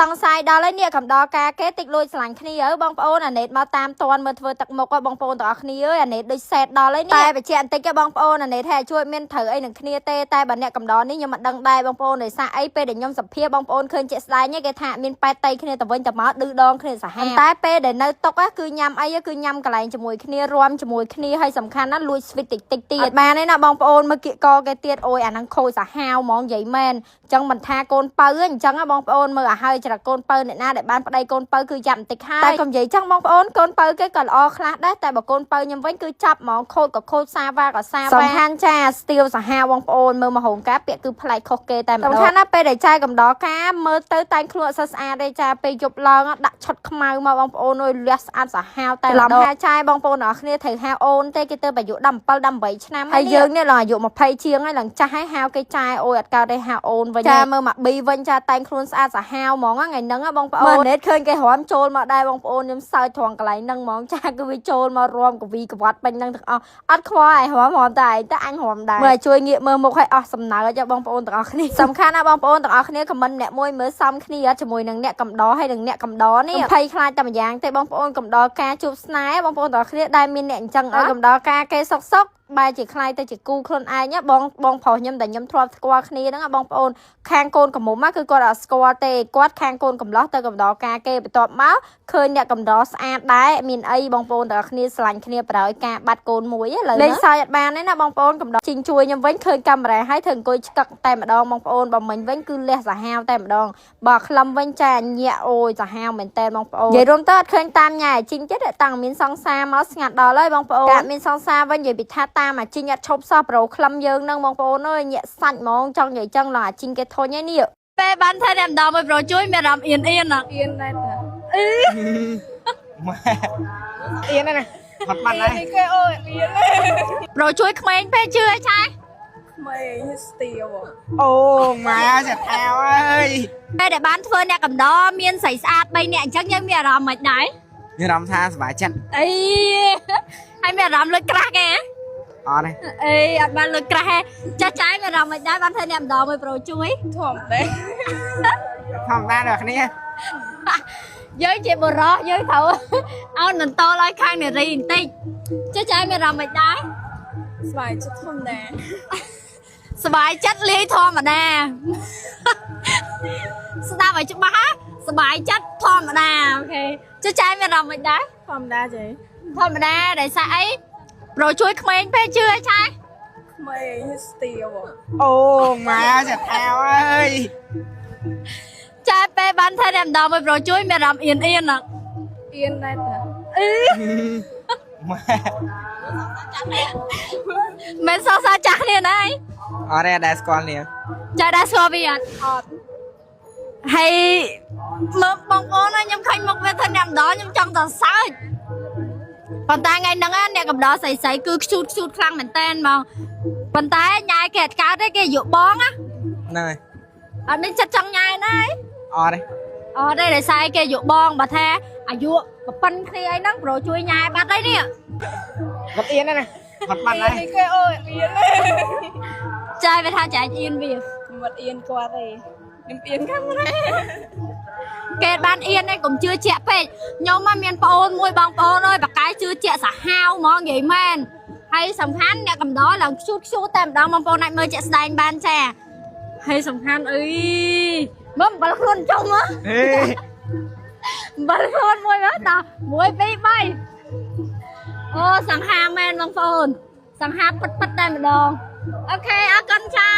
សង្ស័យដល់ហើយនេះកំដរការគេតិចលួចស្រឡាញ់គ្នាអើបងប្អូនអាណេតមកតាមតន់មើលធ្វើទឹកមុខបងប្អូនទាំងអស់គ្នាអើយអាណេតដូចសេតដល់ហើយនេះតែបញ្ជាក់បន្តិចបងប្អូនអាណេតថាជួយមានត្រូវអីនឹងគ្នាទេតែបើអ្នកកំដរនេះខ្ញុំមិនដឹងដែរបងប្អូនដោយសារអីពេលដែលខ្ញុំសម្ភារបងប្អូនឃើញជាក់ស្ដែងគេថាមានប៉ែតតៃគ្នាទៅវិញទៅមកឌឺដងគ្នាសាហាវតែពេលដែលនៅតុកគឺញ៉ាំអីគឺញ៉ាំកន្លែងជាមួយគ្នារួមជាមួយគ្នាហើយសំខាន់ណាស់លួចស្វីតតិចតិចទៀតបានទេណាបងប្អូនមើលគៀកកគេទៀតអូយអាហ្នឹងខូចសាហាវហ្មងនិយាយមែនអញ្ចឹងមិនថាកូនពៅអញ្ចឹងបងប្អូនមើលឲ្យហើយច្រកកូនពៅអ្នកណាដែលបានប្តីកូនពៅគឺយ៉ាប់បន្តិចហើយតែកុំនិយាយចឹងបងប្អូនកូនពៅគេក៏ល្អខ្លះដែរតែបើកូនពៅខ្ញុំវិញគឺចាប់ហ្មងខូចក៏ខូចសាវ៉ាក៏សាវ៉ាសំខាន់ចាស្ទាវសាហាវបងប្អូនមើលមហោងការពាក្យគឺប្លែកខុសគេតែម្ដងសំខាន់ណាពេលដែលចាយកំដរការមើលទៅតែងខ្លួនអត់ស្អាតទេចាពេលយប់ឡើងដាក់ឈុតខ្មៅមកបងប្អូនអើយលះស្អាតសាហាវតែម្ដងចាយបងប្អូនទាំងអស់គ្នាត្រូវហៅអូនទេគេទៅអាយុ17 18ឆ្នាំហើយយើងនេះឡើងអាយុ20ជាងហើយឡើងចាស់ហើយហៅគេចាយអូយអត់កើតទេហៅអូនវិញចាមើលមកប៊ីវិញចាតែងខ្លួនស្អាតសាហាវហ្មងថ្ងៃហ្នឹងបងប្អូនមើលណេតឃើញគេរាំចូលមកដែរបងប្អូនខ្ញុំសើចត្រង់កន្លែងហ្នឹងហ្មងចាគឺវាចូលមករាំកវីកវត្តពេញហ្នឹងទាំងអស់អត់ខ្វល់ឯងរាំរាំតែឯងតែអញរាំដែរមើលជួយងាកមើលមុខឲ្យអស់សំណើចបងប្អូនទាំងអស់គ្នាសំខាន់ណាបងប្អូនទាំងអស់គ្នាខមមិនអ្នកមួយមើលសំគ្នាជាមួយនឹងអ្នកកំដរហើយនឹងអ្នកកំដរនេះភ័យខ្លាចតែម្យ៉ាងទេបងប្អូនកំដរការជួបស្នេហ៍បងប្អូនទាំងអស់គ្នាដែលមានអ្នកអញ្ចឹងឲ្យកំដរការគេសុកសុកបែរជាខ្លាយទៅជាគូខ្លួនឯងបងបងប្រុសខ្ញុំតែខ្ញុំធ្លាប់ស្គាល់គ្នាហ្នឹងបងប្អូនខាងកូនកំមុំគឺគាត់អត់ស្គាល់ទេគាត់ខាងកូនកំឡោះទៅកំដរការគេបន្ទាប់មកឃើញអ្នកកំដរស្អាតដែរមានអីបងប្អូនទាំងអស់គ្នាស្រឡាញ់គ្នាប្រយការបាត់កូនមួយឥឡូវលេងសើចអត់បានទេណាបងប្អូនកំដរជីងជួយខ្ញុំវិញឃើញកាមេរ៉ាហើយធ្វើអង្គុយឆ្កឹកតែម្ដងបងប្អូនបើមិញវិញគឺលះសាហាវតែម្ដងបើក្លឹមវិញចាញាក់អូយសាហាវមែនតើបងប្អូននិយាយរួមទៅអត់ឃើញតាមញ៉ែជីងចិត្តតាំងមានសង្សារមកស្ងាត់ដល់ហើយបងប្អូនកាមានសង្សារវិញនិយាយពីថាតាមអាជីងអត់ឈប់សោះប្រូក្លឹមយើងនឹងបងប្អូនអើយញាក់សាច់ហ្មងចង់និយាយចឹងឡើងអាជីងគេធុញហើយនេះពេលបានធ្វើតែម្ដងមួយប្រូជួយមានអារម្មណ៍អៀនអៀនអៀនដែរតាអឺម៉ែអៀនណាអត់បានដែរគេអូយអៀនប្រូជួយក្មេងពេកជឿឲ្យឆែក្មេងស្ទាវអូម៉ែចាថាវអើយពេលដែលបានធ្វើអ្នកកំដរមានស្រីស្អាត3នាក់អញ្ចឹងយើងមានអារម្មណ៍មិនដែរមានអារម្មណ៍ថាសប្បាយចិត្តអីហើយមានអារម្មណ៍លើកក្រាស់គេអត់ទេអីអត់បានលើកក្រាស់ទេចាស់ចាយមានអារម្មណ៍មិនដែរបានធ្វើអ្នកម្ដងមួយប្រូជួយធម្មតាធម្មតាដល់គ្នាយើងជាបុរសយើងត្រូវអោនបន្តឲ្យខាងនារីបន្តិចចាស់ចាយមានអារម្មណ៍មិនដែរសប្បាយចិត្តធម្មតាសប្បាយចិត្តលាយធម្មតាស្ដាប់ឲ្យច្បាស់សប្បាយចិត្តធម្មតាអូខេចាស់ចាយមានអារម្មណ៍មិនដែរធម្មតាចេះធម្មតាដោយសារអីប្រូជួយក្មេងពេកជឿឲ្យឆែក្មេងស្ទាវអូម៉ែចាថាវអើយចាពេលបានធ្វើតែម្ដងមួយប្រូជួយមានអារម្មណ៍អៀនអៀនអៀនដែរតាអឺម៉ែមិនសង្សារចាស់គ្នាណាអីអត់ទេដែរស្គាល់គ្នាចាដែរស្គាល់វាអត់អត់ហើយមើលបងប្អូនខ្ញុំឃើញមុខវាធ្វើអ្នកម្ដងខ្ញុំចង់តែសើចប៉ុន្តែថ្ងៃហ្នឹងអ្នកកំដរស្រីស្រីគឺខ្ជូតខ្ជូតខ្លាំងមែនតើហ្មងប៉ុន្តែញ៉ែគេអត់កើតទេគេអាយុបងណាហ្នឹងហើយអត់មានចិត្តចង់ញ៉ែណាអត់ទេអត់ទេដោយសារគេអាយុបងបើថាអាយុប្រប៉ិនគ្នាអីហ្នឹងប្រូជួយញ៉ែបាត់ហើយនេះគាត់អៀនណាអត់បាត់ដែរគេអូយអៀនចាយវាថាចាយអៀនវាមិនអៀនគាត់ទេខ្ញុំអៀនខាងណាគេបានអៀនឯងកុំជឿជាក់ពេកខ្ញុំមកមានប្អូនមួយបងប្អូនអើយបកាយជឿជាក់សាហាវហ្មងនិយាយមែនហើយសំខាន់អ្នកកំដរឡើងខ្ជូតខ្ជូតតែម្ដងបងប្អូនអាចមើលជាក់ស្ដែងបានចាហើយសំខាន់អីមើលអំបិលខ្លួនចុងហ៎អំបិលខ្លួនមួយមើលតោះ1 2 3អូសង្ហាមែនបងប្អូនសង្ហាពិតពិតតែម្ដងអូខេអរគុណចា